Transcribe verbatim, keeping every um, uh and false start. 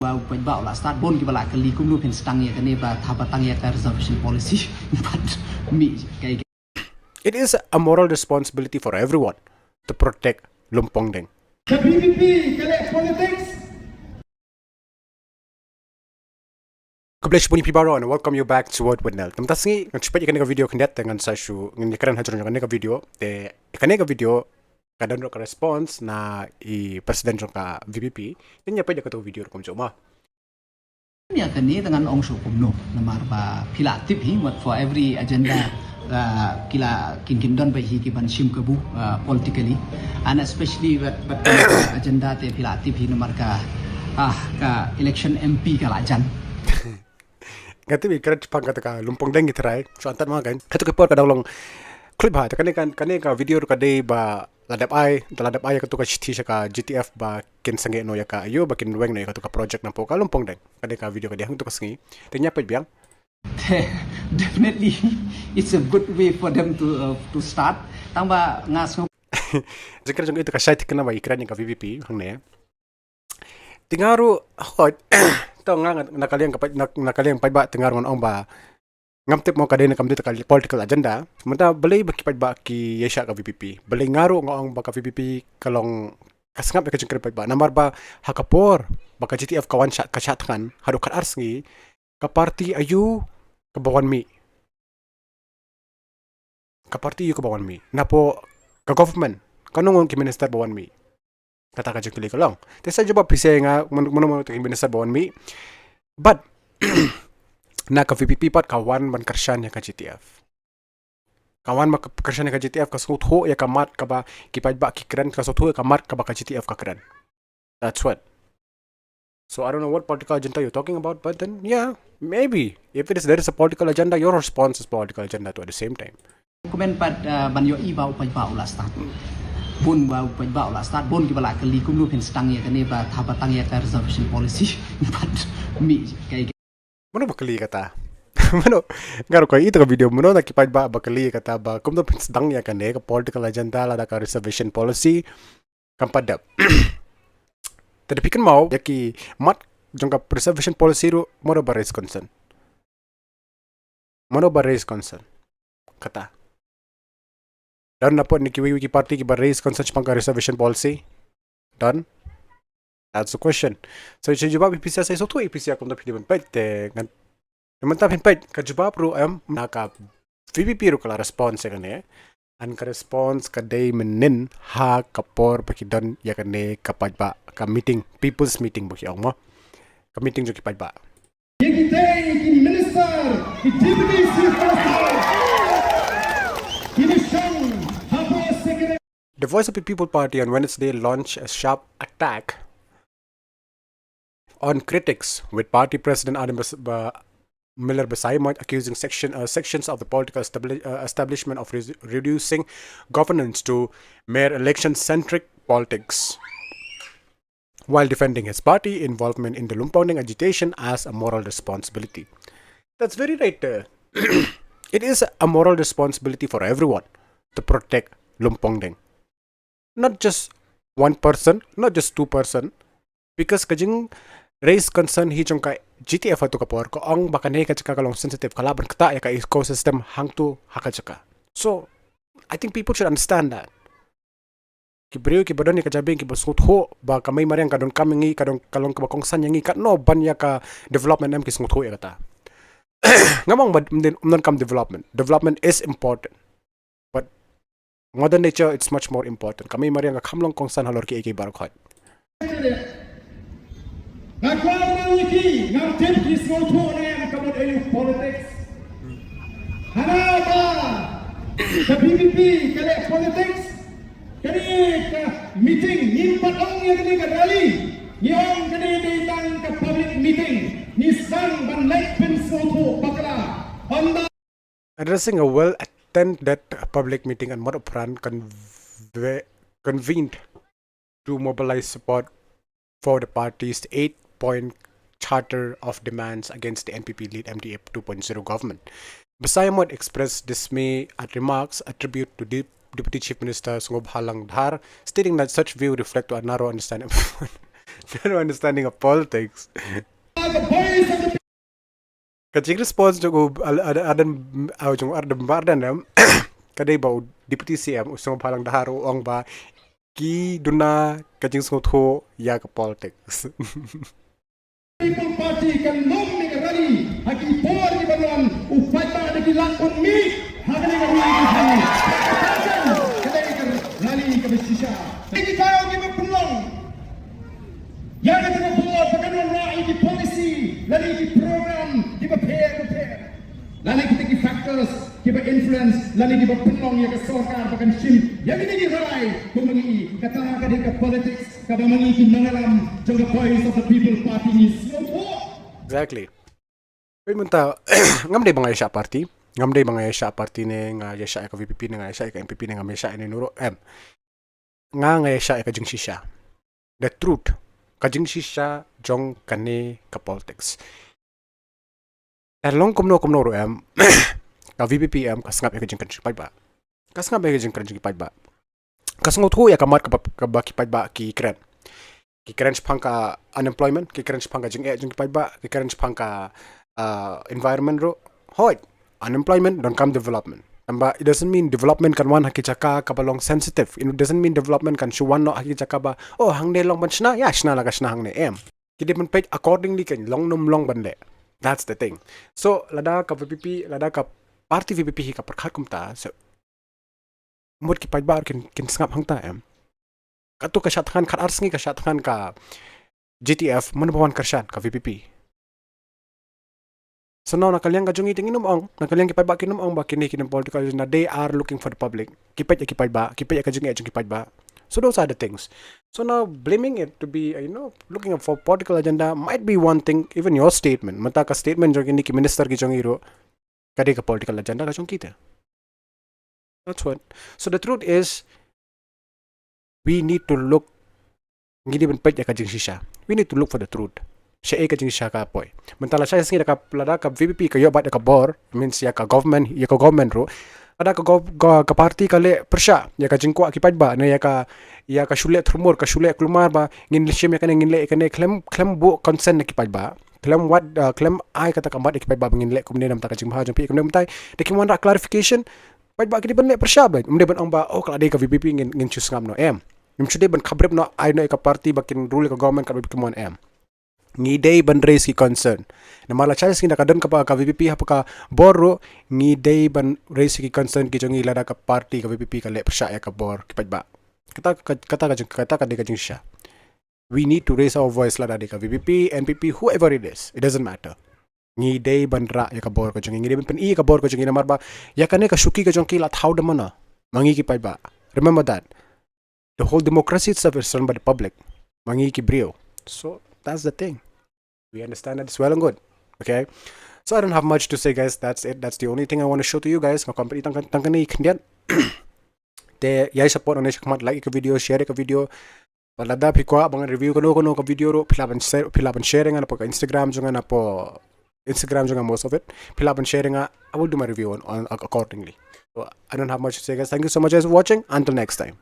Ba u paidbah u la start, bun kiba la kylli kumno phin sdang ïa kane ba haba tang ïa ka reservation policy. But me, kai It is a moral responsibility for everyone to protect Lumpongdeng. Ka V P P ka leh politics. Khublei shibun ïa phi baroh and welcome you back to Word with Nel. Te mynta ka sngi ngan shu peit ïa kane ka video khyndiat te ngan sa shu ngan ïakren hajrong ïa kane ka video. Te kane ka video ka don ruh ka response na i president jong ka V P P. Te ngan ïa peit ïa kato ka video ruh kumjuh mo. Ïa kane te ngan ong shuh kumno, namar ba phi la tip hi, what, for every agenda, uh, ki la kin kin don beit hi ki ban shim kabu, uh, politically, and especially bad, bad agenda te phi la tip hi namar ka, ah, ka election M P ka la jan. Nga tip i kren shaphang kata ka Lumpongdeng i trai, shu antat ma kan. Kato ka por ka dang long clip ha, te kane kan, kane ka video ruh ka dei ba la dep ai, te la dep ai ïa kato ka shithi sha ka G T F ba kin sangeh noh ïa ka, ïoh ba kin weng noh ïa kato ka project napoh ka Lumpongdeng. Kane ka video ka dei hangto ka sngi. Te ngan ïa peit biang. Definitely, it's a good way for them to, uh, to start. Tang ba nga sngew. Jingkren jong i te ka shai thikna ba i kren ïa ka V P P hangne. Te nga ruh, hooid, to nga, nga, na ka liang ka paid, na, na ka liang paidbah te nga ruh ngan ong ba ngam tip mo ka dei ne kam dei ta ka political agenda. Mynta balei ba ki paidbah ki ïaishah ka V P P. Balei nga ruh nga ong ba ka V P P ka long ka sngap ïa ka jingkren paidbah. Namar ba ha ka por ba ka G T F ka wan shah, ka shah thngan, haduh khatar sngi, ka party aïu kaba wan mih. Ka party aïu kaba wan mih. Napoh ka government, kano ngut ki minister ba wan mih. Kata ka jingkylli ka long. Te sa jubab phi sa nga, mano, mano, mano ki minister ba wan mih. But na ka V P P pat ka wan ban kyrshan ïa ka G T F. Ka wan ban kyrshan ïa ka G T F, ka sngewthuh ïa ka mat kaba ki paidbah ki kren, ka sngewthuh ïa ka mat kaba ka G T F ka kren. That's what. So I don't know what political agenda you're talking about, but then yeah, maybe if it is, there is a political agenda, your response is political agenda too at the same time. Kumne pat, uh, ban ïohi ba u paidbah u la start. Bun ba u paidbah u la start, bun kiba la kylli kumno phin sdang ïa kane ba haba tang ïa ka reservation policy. But me, kai Mano ba kylli kata? Mano, nga ruh ka ïohi ïa ka video, mano na ki paidbah ba kylli kata ba kumno phin sdang ïa kane ka political agenda lada ka reservation policy kam pat dep. Te da phi kynmaw ïa ki mat jong ka reservation policy ruh, mano ba raise concern. Mano ba raise concern. Kata. Don napoh ne kiwei kiwei ki party kiba raise concern shaphang ka reservation policy? Don? That's the question. So, shu jubab ïa phi sa, sa sngewthuh ïa phi sa kumta phi dei ban peit te ngan. Mynta phin peit ka jubab ruh em na ka V P P ruh ka la response ïa kane. And ka response ka dei mynnin ha ka por ba ki don ïa kane ka paidbah, ka meeting, people's meeting ba ki ong mo. Ka meeting jong ki paidbah. Ïa kitei ki minister, ki deputy chief minister, ki mission hapoh secretary. The Voice of the People Party on Wednesday launched a sharp attack on critics, with party president Adam Bas-, Ba-, Miller Basaiawmoit accusing section, uh, sections of the political establi-, uh, establishment of re-, reducing governance to mere election-centric politics, while defending his party involvement in the Lumpongdeng agitation as a moral responsibility. That's very right. Uh, it is a moral responsibility for everyone to protect Lumpongdeng. Not just one person, not just two person, because ka jing raise concern hi jong ka G T F ha kato ka por, ka ong ba kane ka jaka ka long sensitive, ka lah ban ktah ïa ka ecosystem hangto ha ka jaka. So, I think people should understand that. Ki briew kiba don ïa ka jabieng kiba sngewthuh ba ka mei mariang ka donkam ïa ngi, ka don, ka long kaba kongsan ïa ngi, katno ban ïa ka development em ki sngewthuh ïa kata. Ngam ong ba ym donkam development. Development is important. But Mother Nature, it's much more important. Ka mei mariang ka kham long kongsan halor kiei kiei baroh khoit. Nga kwah ban ong ïa ki, ngam tip ki sngewthuh ne em ka mut aïu politics. Hana ba ka V P P ka leh politics. Kane ka meeting, ngim pat ong ïa kane ka rally. Ngi ong kane dei tang ka public meeting. Ngi sdang ban leit pynsngewthuh bakla. On the Addressing a well-attended public meeting at Motopran conve-, convened to mobilize support for the party's eight-point charter of demands against the N P P-led M D A two point zero government, Basaiawmoit expressed dismay at remarks attributed to Dep-, Deputy Chief Minister Sngewbhalang Dhar, stating that such view reflect to a narrow understanding. Ka understanding of politics. Ka jing response jong u Al- Al- Ardent, au jong u Ardent, Ardent em, ka dei ba u Deputy C M u Sniawbhalang Dhar u ong ba ki duna ka jingsngewthuh ïa ka politics. People Party kan long ne ka rally ha ki por ki ban long u paidbah da ki lak bun mih ha kane ka rally. Ka dei ka rally kaba shisha. Ki taw ki ba pynlong ïa kata ka bor ba kan wanrah ïa ki policy lane ki program kiba pher ba pher, lane kita ki factors kiba influence lane kiba pynlong ïa ka sorkar ba kan shim ïa kine ki rai ba ma ngi. Kata ka dei ka politics kaba ma ngi ki nongïalam jong ka Voice of the People Party ngi sngewthuh. Exactly. Peit mynta, ngam dei ba nga ïa shah party, ngam dei ba nga ïa shah party ne nga ïa shah ïa ka V P P ne nga ïa shah ïa ka N P P ne ngam ïa shah ïa ne nuro em. Nga nga ïa shah ïa ka jingshisha. The truth. Ka jingshisha jong kane ka politics. Te long kumno kumno ruh em, ka V P P em ka sngap ïa ka jingkren jong ki paidbah. Ka sngap ïa ka jingkren jong ki paidbah. Ka sngewthuh ïa ka mat kaba, kaba ki paidbah ki kren. Ki kren shaphang ka unemployment, ki kren shaphang ka jingeh jong ki paidbah, ki kren shaphang ka uh, environment ruh. Hooid, unemployment don kam development. Tangba it doesn't mean development kan wan ha ki jaka kaba long sensitive. It doesn't mean development kan shu wan noh ha ki jaka ba, oh, hangne long ban shna, ïa shna la ka shna hangne em. Ki dei ban peit accordingly kan long ne ym long ban leh. That's the thing. So lada ka V P P, lada ka party V P P hi ka pyrkhat kumta, so mut ki paidbah kin, kin sngap hangta em. Katto ka shah thngan, khatar sngi ka shah thngan ka G T F, mano ba wan kyrshan? Ka V P P. So now na ka liang ka jong ngi te ngin ym ong, na ka liang ki paidbah kin ym ong ba kine kin ym political agenda, they are looking for the public. Ki peit ïa ki paidbah, ki peit ïa ka jingeh jong ki paidbah. So those are the things. So now blaming it to be, uh, you know, looking for political agenda might be one thing, even your statement. Mynta ka statement jong kine ki minister ki jong ngi ruh, ka dei ka political agenda ka jong ki te. That's what. So the truth is, we need to look, ngi dei ban peit ïa ka jingshisha. We need to look for the truth. Shaei ka jingshisha ka poi. Mynta la shai sngi da ka, lada ka V P P ka ïoh bat ïa ka bor, means ïa ka government, ïa ka government ruh. Lada ka gov-, ka, ka party ka leh pyrshah ïa ka jingkwah ki paidbah ne ïa ka, ïa ka shu leh thurmur, ka shu leh kulmar ba ngin shim ïa kane, ngin leh ïa kane, khlem, khlem buh consent na ki paidbah. Khlem wad, uh, khlem ai kata ka mat ïa ki paidbah ba ngin leh kumne namar ka jingbha jong phi kumne mynta. Da ki wanrah clarification, paidbah ki dei ban leh pyrshah bad. Ym dei ban ong ba, oh, ka la dei ka V P P ngin, ngin shu sngap noh em. Ngim shu dei ban khabrip noh, ai noh ïa ka party ba kin rule ïa ka government katba ki mon em. Ngi dei ban raise ki concern. Namar la shai sngi da ka don kaba ka V P P hapoh ka bor ruh, ngi dei ban raise ki concern ki jong ngi lada ka party ka V P P ka leh pyrshah ïa ka bor ki paidbah. Kata ka, kata ka jing, kata ka dei ka jingshisha. We need to raise our voice lada dei ka V P P, N P P, whoever it is. It doesn't matter. Ngi dei ban rah ïa ka bor ka jong ngi, ngi dei ban pyni ïa ka bor ka jong ngi namar ba ïa kane ka shuki ka jong ki la thaw da mano? Ma ngi ki paidbah. Remember that. The whole democracy itself is run by the public. Ma ngi ki briew. So that's the thing. We understand that it's well and good. Okay? So I don't have much to say, guys. That's it. That's the only thing I want to show to you guys. Nga kwah ban pyni tang, tang kane khyndiat. Te ïai support, ne shakhmat, like ïa ka video, share ïa ka video. Bad lada phi kwah ba ngan review kano kano ka video ruh, phi lah ban share, phi lah ban share ïa nga napoh ka Instagram jong nga, napoh Instagram jong nga most of it. Phi lah ban share ïa nga, I will do my review on, on accordingly. So I don't have much to say, guys. Thank you so much, guys, for watching. Until next time.